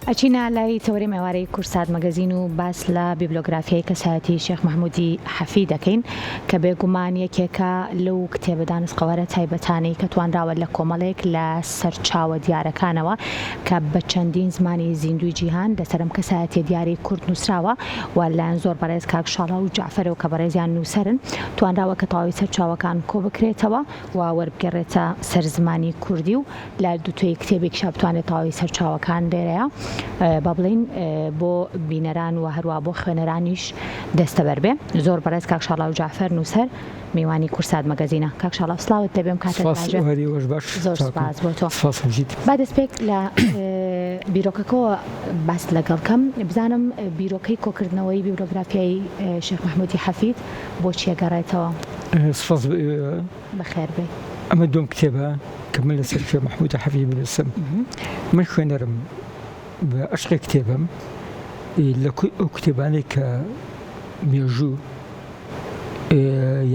ئەچینە لای تەوەرەی مێوارەی کوردسات مەگەزین و باس لە بیبلۆگرافیای کەسایەتی شێخ مەحمودی حەفی دەکەین کە بێگومان یەکێکە لەو کتێبە دانسقەوارە تایبەتانەی کە توانراوە لە کۆمەڵێک لە سەرچاوە دیارەکانەوە کە بە چەندین زمانی زیندووی جیهان لەسەر ئەم کەسایەتیە دیارەی کورد نووسراوە و لەلایەن زۆر بەڕێز کاک شاڵاو جەعفەرەوە کە بەڕێزیان نووسەرن توانراوە کە تەواوی سەرچاوەکان کۆبکرێتەوە و وەربگێڕێتە سەر زمانی کوردی و لە دووتوێی کتێبێکیشا بتوانێت تەواوی سەرچاوەکان لێرەیە با بڵێین بۆ بینەران و هەروا بۆ خوێنەرانیش دەستەبەر بێ. زۆر بەڕێز کاک شاڵاو جەعفەر نووسەر میوانی کوردسات مەگەزینە. کاک شاڵاو سڵاوت لێ بێم کاتت سپاس باش بێ. هەر ئێوەش باش زۆر چاکن. سپاس بۆ تۆ. سپاس بژیت. با دەستپێک لە بیرۆکەکەوە باست لەگەڵ کەم بزانم بیرۆکەی کۆکردنەوەی بیبلۆگرافیای شێخ مەحموودی حەفید بۆ چی ئەگەڕێتەوە؟ سپاس بۆ ئێوە. بەخێر بێی. ئەمە دووەم کتێبە کە من لەسەر شێخ مەحموودی حەفید بنووسم. من خوێنەرم بە عەشقی کتێبم. لە کۆی ئەو کتێبانەی کە مێژوو،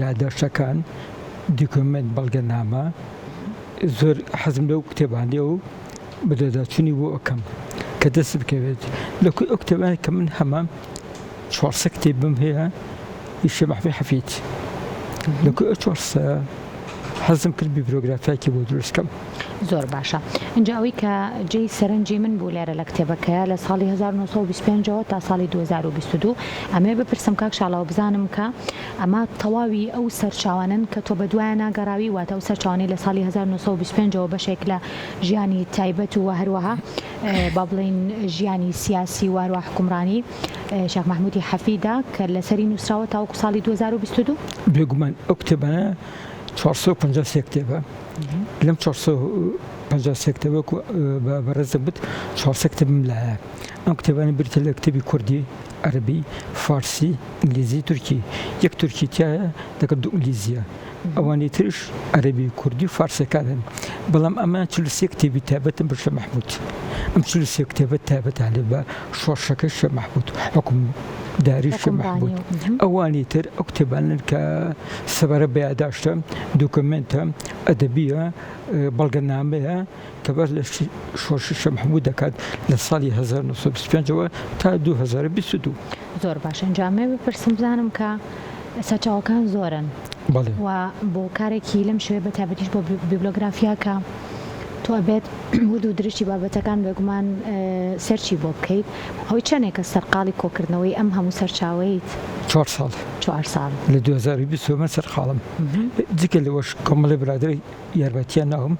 یاداشتەکان، دیکۆمێنت، بەڵگەنامە، زۆر حەزم لەو کتێبانەیە و بەدواداچوونی بۆ ئەکەم کە دەست بکەوێت. لە کۆی ئەو کتێبانەی کە من هەمە 400 کتێبم هەیە ی شێخ مەحموود حەفید. لە کۆی ئەو 400 حەزم کرد بیبرۆگرافیاکی بۆ دروست کەم. زۆر باشە. ئینجا ئەوەی کە جێی سەرنجی من بوو لێرە لە کتێبەکەیا لە ساڵی 1925 ەوە تا ساڵی 2022 ئەمەوێ بپرسم کاک شاڵاو بزانم کە ئەمە تەواوی ئەو سەرچاوانەن کە تۆ بەدوایانا گەڕاوی واتە ئەو سەرچاوانەی لە ساڵی 1925 ەوە بەشێک لە ژیانی تایبەت و هەروەها با بڵێین ژیانی سیاسی و هەروەها حوکمڕانی شێخ مەحمودی حەفیدە کە لەسەری نووسراوە تاوەکو ساڵی 2022؟ بێگومان ئەو کتێبانە 453 کتێبە لەم 453 کتێبە وەکو بە بەڕێزم وت 400 کتێبم لایە ئەم کتێبانە بریتیە لە کتێبی کوردی عەرەبی فارسی ئینگلیزی تورکی یەک تورکی تایە لەگەڵ دوو ئینگلیزیە ئەوانی ترش عەرەبی کوردی و فارسەکانن بەڵام ئەمە 43 کتێبی تایبەتن بە شێخ مەحمود ئەم 43 کتێبە تایبەتانە بە شۆڕشەکەی شێخ مەحمود حوکمداری شێخ مەحمود ئەوانی تر ئەو کتێبانەن کە سەبارەت بە یاداشتە، دۆکۆمێنتە، ئەدەبییە، بەڵگەنامەیە کە باس لە شۆڕشی شێخ مەحمود دەکات لە ساڵی 1925 ەوە تا 2022. زۆر باشە ئینجا ئەمەوێ بپرسم بزانم کە سەرچاوەکان زۆرن بەڵێ. و بۆ کارێکی لەم شێوەیە بە تایبەتیش بۆ بیبلۆگرافیا کە تۆ ئەبێت ورد و درشتی بابەتەکان بێگومان search ی بۆ بکەیت ئەوەی چەنێکە سەرقاڵی کۆکردنەوەی ئەم هەموو سەرچاوەیت؟ چوار ساڵ. چوار ساڵ. لە 2020 من سەرقاڵم. جگە لەوەش کۆمەڵێ برادەر یارمەتیان ناوم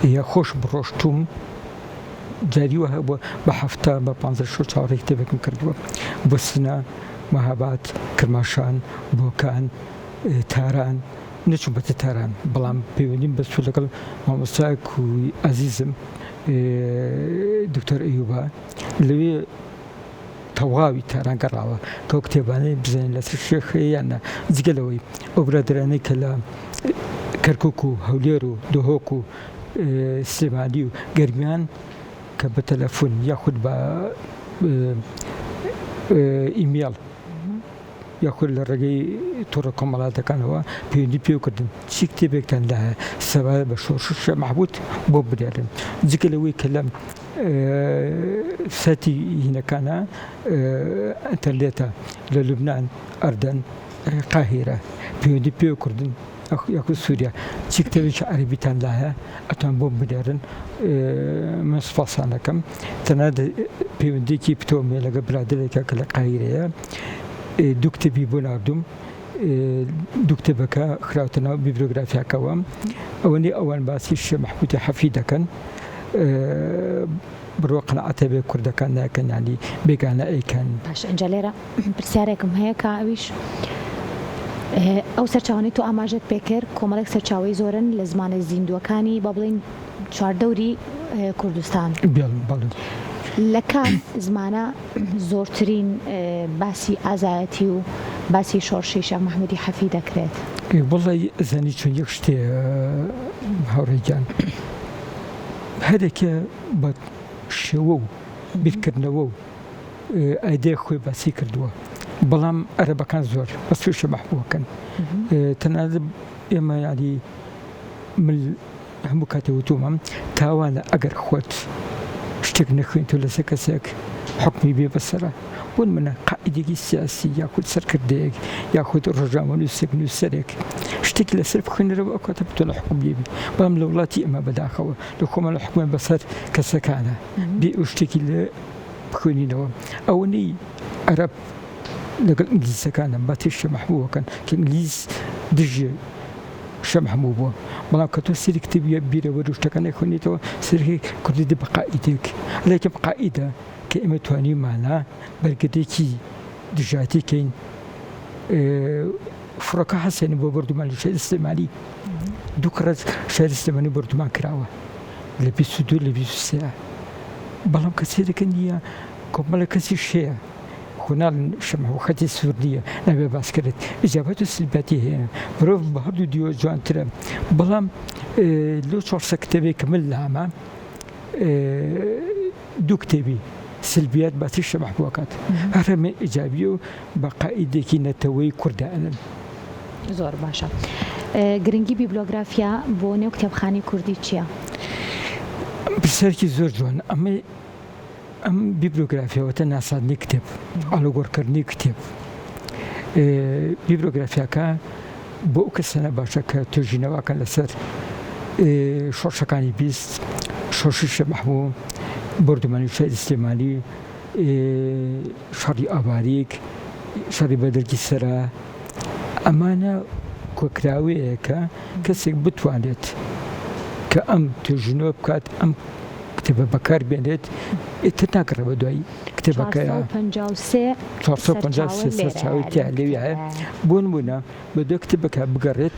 یا خۆشم ڕۆشتووم جاری وا هەبووە بە هەفتە بە پانزە شەو چاوەڕێی کتێبێکم کردووە بۆ سنە، مەهاباد، کرماشان، بۆکان، تاران، نەچوومەتە تاران بەڵام پەیوەندیم بەستووە لەگەڵ مامۆستایەک و ئازیزم دکتۆر ئەیوبە لەوێ تەواوی تاران گەڕاوە کە ئەو کتێبانەی بزانین لەسەر شێخ هەیە یان نا جگە لەوەی ئەو برادەرانەی کە لە کەرکک و هەولێر و دهۆک و سلێمانی و گەرمیان کە بە تەلەفۆن یاخود بە ئیمێڵ یاخود لە ڕێگەی تۆڕە کۆمەڵاتەکانەوە پەیوەندی پێ کردن چی کتێبێکتان لایە سەبارەت بە شۆڕشی شێخ مەحمود بۆ بنێرن جگە لەوەی کە لەم سایتی هینەکانە ئەنتەرنێتە لە لوبناان ئەردەن قاهیرە پەیوەندی پێ کردن یاخود سووریا چی کتێبێکی عەرەبیتان لایە ئەتوان بۆم بنێرن من سوپاسان دەکەم تەنانەت پەیوەندیەکی پتەوم هەیە لەگەڵ برادەرێکا کە لە قاهیرەیە دوو کتێبی بۆ ناردووم دوو کتێبەکە خراوتە ناو بیبلۆگرافیاکەوە ئەوەندەی ئەوان باسی شێ مەحموودی حەفی دەکەن بڕۆ قەناعەتە بێ کوردەکان ناکەن یانی بێگانە ئەیکەن. باش ئینجا لێرە پرسیارێکم هەیە کە ئەویش ئەو سەرچاوانەی تۆ ئاماژەت پێکرد کۆمەڵێک سەرچاوەی زۆرن لە زمانە زیندووەکانی با بڵێین چواردەوری کوردستان بەڵێ. لە کام زمانە زۆرترین باسی ئازایەتی و باسی شۆڕشی شێخ مەحموودی حەفی دەکرێت؟ وەڵای ئەزانی چۆن یەک شتێ هاوڕێ گیان هەرێکێ بە شێوە و بیرکردنەوە و ئایدیای خۆی باسی کردووە بەڵام عەرەبەکان زۆر بە سوشە مەحبووەکەن تەنانەت ئێمە یاری من هەموو کاتێ وتومە تاوانە ئەگەر خۆت. شتێک نەخوێنیتەوە لەسەر کەسێک حوکمی بێ بەسەرە. بۆ نمونە قائیدێکی سیاسی یاخود سەرکردەیەک یاخود ڕۆژنامەنووسێک نووسەرێک شتێکی لەسەر بخوێنەرەوە ئەو کاتە بتوانێت حوکم لێ بی. بەڵام لە وڵاتی ئێمە بەداخەوە لە خۆمان حوکمان بەسەر کەسەکانە بێ ئەو شتێکی لێ بخوێنینەوە. ئەوەنەی عەرەب لەگەڵ ئینگلیزەکانە باسی شێخ مەحمووەکەن کە ئینگلیز دژی شێخ مەحموو بووە بەڵام کە تۆ سەیری کتێبی بیرەوەری و شتەکان ئەخوێنیتەوە سەیری کوردی دە بە قائیدێک لەکەم قائیدە کە ئێمە توانیومانە بەرگریی دژایەتی کەین فڕۆکە حەسێنی بۆ بردومان لە شاری سلێمانی دوو کڕەت شاری سلێمانی بردومان کراوە لە 22 لە 23 بەڵام کە سەیرەکە نییە کۆمەڵە کەسیش هەیە خۆ ناڵێن شەمع و خەتی سوور نییە نابێ باس کرێت ئیجابات و سلبیاتی هەیە مرۆڤ بە هەردوو دیوە جوانترە بەڵام لەو چوارسە کتێبێک کە من لامە دوو کتێبی سلبیات باسی شەمع بووەکات هەر هەمێ ئیجابیە و بە قائیدێکی نەتەوەی کوردە ئەلن. زۆر باشە. گرنگی بیبلۆگرافیا بۆ نێو کتێبخانەی کوردی چییە؟ پرسیارێکی زۆر جوانە. ئەمە ئەم بیبلۆگرافیا واتە ناساندنی کتێب، ئاڵوگۆڕکردنی کتێب. بیبلۆگرافیاکە بۆ ئەو کەسانە باشە کە توێژینەوەکەن لەسەر شۆڕشەکانی 20، شۆڕشی شێخ مەحموو، بۆردومانی شاری سلێمانی، شەڕی ئاواریک، شەڕی بەدرگی سەرا، ئەمانە کۆکراوەیەکە کەسێک بتوانێت کە ئەم توێژینەوە بکات، ئەم کتێبە بەکار بێنێت، ئیتر ناگەڕێ بە دوای کتێبەکەیا. 453 453 سەرچاوەی تیا لەوێ هەیە. بۆ نموونە بە دوای کتێبەکە بگەڕێت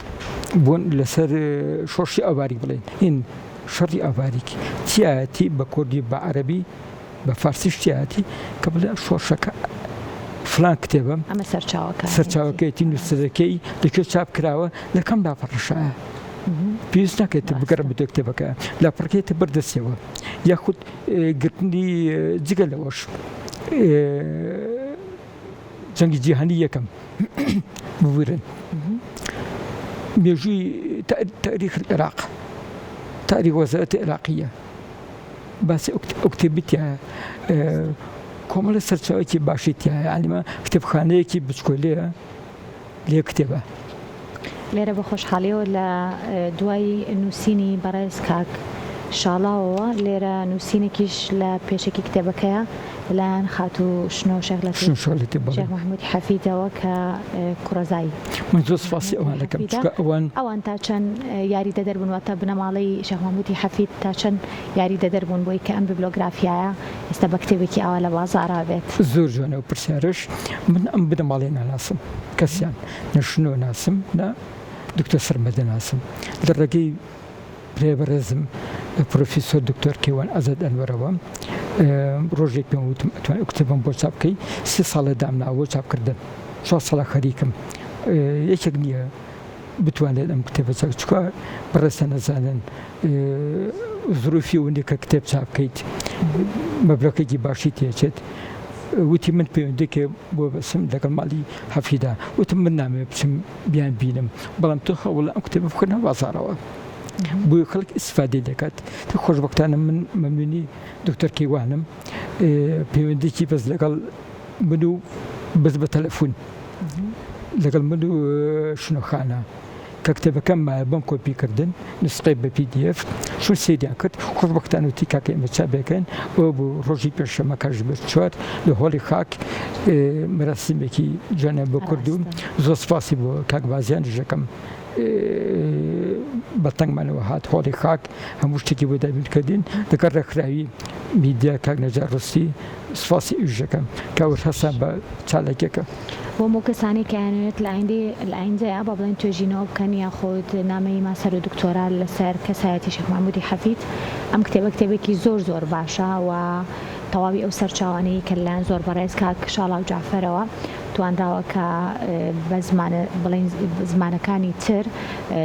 بۆ لەسەر شۆڕشی ئاواریک بڵێن هین شەڕی ئاواریک تیایەتی بە کوردی بە عەرەبی بە فارسیش تیایەتی کە بڵێ شۆڕشەکە فلان کتێبە ئەمە سەرچاوەکە سەرچاوەکەیەتی نووسەرەکەی لەکوێ چاپ کراوە لە کام لاپەڕەشایە پێویست ناکرێت بگەڕێ بە دوای کتێبەکە لاپەڕەکەی تە بەردەستیەوە یاخود گرتنی جگە لەوەش جەنگی جیهانی یەکەم ببورن مێژووی تاریخ عێراق تاریخ وەزارەتی عێراقیە باسی ئەو کتێبی تایە کۆمەڵە سەرچاوێکی باشی تایە یانیمە کتێبخانەیەکی بچکۆلەیە لێ کتێبە. لێرە بە خۆشحاڵیەوە لە دوای نووسینی بەڕێز کاک شاڵاوەوە لێرە نووسینێکیش لە پێشەکی کتێبەکەیە لەلایەن خاتوو شنۆ شێخ لەتیف شێخ مەحموودی حەفیدەوە کە کوڕەزای من زۆر سوپاسی ئەوان دەکەم چونکە ئەوان ئەوان تا چەند یاریدەدەر بوون واتە بنەماڵەی شێخ مەحموودی حەفید تا چەند یاریدەدەر بوون بۆی کە ئەم بیبلۆگرافیایە ئێستا بە کتێبێکی ئاوا لە بازاڕا بێت؟ زۆر جوانە ئەو پرسیارەش. من ئەم بنەماڵەیە ناناسم کەسیان، نە شنۆ ناسم نە دکتۆر سەرمەد دەناسم. لە ڕێگەی برای بەڕێزم پرۆفیسۆر دکتۆر کەیوان ئازاد ئەنوەرەوە ڕۆژێک پێم وتم ئەتوانی ئەو کتێبەم بۆ چاپ بکەی؟ سێ ساڵە دامناوە بۆ چاپکردن، چوار ساڵە خەریکم یەکێک نییە بتوانێت ئەم کتێبە چاپ چکە بەڕێزتان ئەزانن زروفی ئەوە نییە کە کتێب چاپ بکەیت مەبلەغێکی باشی تێچێت وتی من پەیوەندیەکێ بۆ بەسم لەگەڵ ماڵی حەفیدا وتم من نامەوێت بچم بیان بینم بەڵام تۆ هەوڵە ئەم کتێبە بخەنە بازاڕەوە بۆیە خەڵک ئیسفادەی دەکات تە خۆشبەختانە من مەمنونی دکتۆر کەیوانم پەیوەندیکی بەس لەگەڵ من و بەس بە تەلەفون لەگەڵ من و شنۆخانە کە کتێبەکەم مایە بۆم کۆپی کردن نسخەی بە PDF چون سەیریان کرد خۆشبەختانە وتی کاکە ئێمە چاپێکەین ئەوە بوو ڕۆژی پێنجشەممە کاتژمێر چوار لە هۆڵی خاک مەراسیمێکی جوانیان بۆ کرد و زۆر سپاسی بۆ کاک بازیانیش دەکەم بە تەنگمانەوە هات هۆڵی خاک هەموو شتێکی بۆ دابین کردین لەگەڵ ڕێکخراوی میدیا کاک نەجار ڕستی سپاسی ئەویش دەکەم کە ئەوش هەستان بە چالاکیەکە. بۆ ئەو کەسانەی کە ئەیانەوێت لە ئایندەی لە ئایندەیا با بڵێین توێژینەوە بکەن یاخود نامەی ماستەر و دکتۆرا لەسەر کەسایەتی شێخ مەحمودی حەفید ئەم کتێبە کتێبێکی زۆر زۆر باشە و تەواوی ئەو سەرچاوانەی کە لەلایەن زۆر بەڕێز کاک شاڵاو جەعفەرەوە توانراوە کە بە زمانە بڵێین زمانەکانی تر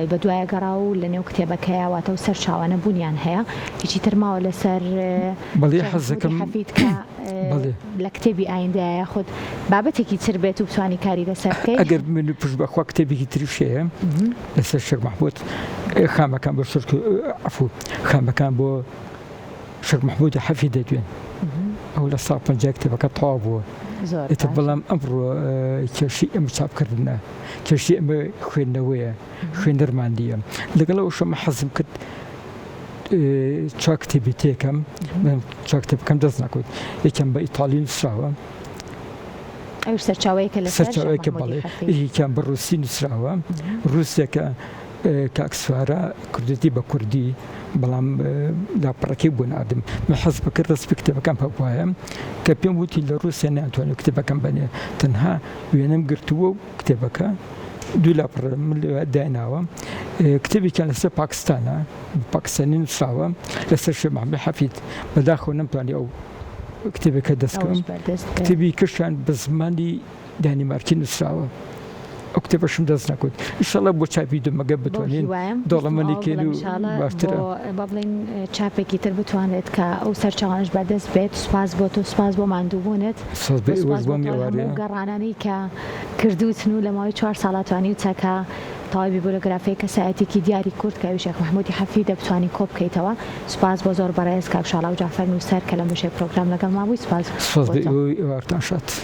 بە دوایە گەڕاوە و لەنێو کتێبەکەیا واتە و سەرچاوانە بوونیان هەیە هیچی تر ماوە لەسەر بەڵێ شێخ حەز مەحمودی دەکەم حەفید کە بەڵێ. لە کتێبی ئایندەیا یاخود بابەتێکی تر بێت و بتوانی کاری لەسەر بکەی. ئەگەر من پشت بەخوا کتێبێکی تریش هەیە لەسەر شێخ مەحمود خامەکان بۆ شرک عەفو خامەکان بۆ. شێخ مەحموودی حەفید دەدوێن. ئەو لە سا پەنجای کتێبەکە تەواو بووە. ئیتر بەڵام ئەمڕۆ کێشەی ئێمە چاپکردنە، کێشەی ئێمە خوێندنەوەیە، خوێنەرمان نییە. لەگەڵ ئەوەشە من حەزم کرد چوار کتێبی تێکەم، چوار کتێبەکەم دەست ناکەوت. یەکیان بە ئیتاڵی نووسراوە. ئەویش سەرچاوەیەکە لەسەر شێخ سەرچاوەیەکە بەڵێ. یەکیان بە ڕووسی نووسراوە. ڕووسێکە کاک سوارە کردێتی بە کوردی بەڵام لاپەڕەکەی بۆ ناردم. من حەز بکرد ڕەسمی کتێبەکەم هەبوایە کە پێم وتی لە ڕووسیا نەیانتوانی کتێبەکەم بەنێ تەنها وێنەم گرتووە و کتێبەکە دوو لاپەڕە من لەوێ دایناوە. کتێبێکیان لەسەر پاکستانە پاکستانی نووسراوە لەسەر شێخ محەممەد حەفید. بەداخەوە نەمتوانی ئەو کتێبەکە دەستکەوم. کتێبی کەشیان بە زمانی دانیمارکی نووسراوە. ئەو کتێبەشم دەست نەکەوت. ئینشاڵڵا بۆ چاپی دووەم ئەگەر بتوانین دەوڵەمەندی کەین و باشترە. با بڵێین چاپێکی تر بتوانرێت کە ئەو سەرچاوانەش بەردەست بێت. سوپاس بۆ تۆ، سوپاس بۆ ماندووبوونت. سوپاس بۆ ئێوەش بۆ ئەم ئێوارەیە. هەموو گەڕانانەی کە کردووتن و لە ماوەی چوار ساڵا توانیوتە کە تەواوی بیبلۆگرافیای کەسایەتیەکی دیاری کورد کە ئەویش شێخ مەحموودی حەفیدە بتوانی کۆ بکەیتەوە. سوپاس بۆ زۆر بەڕێز کاک شاڵاو جەعفەر نووسەر کە لەم بەشەی پرۆگرام لەگەڵمان بووی. سوپاس سوپاس بۆ ئێوە و ئێوارتان شاد.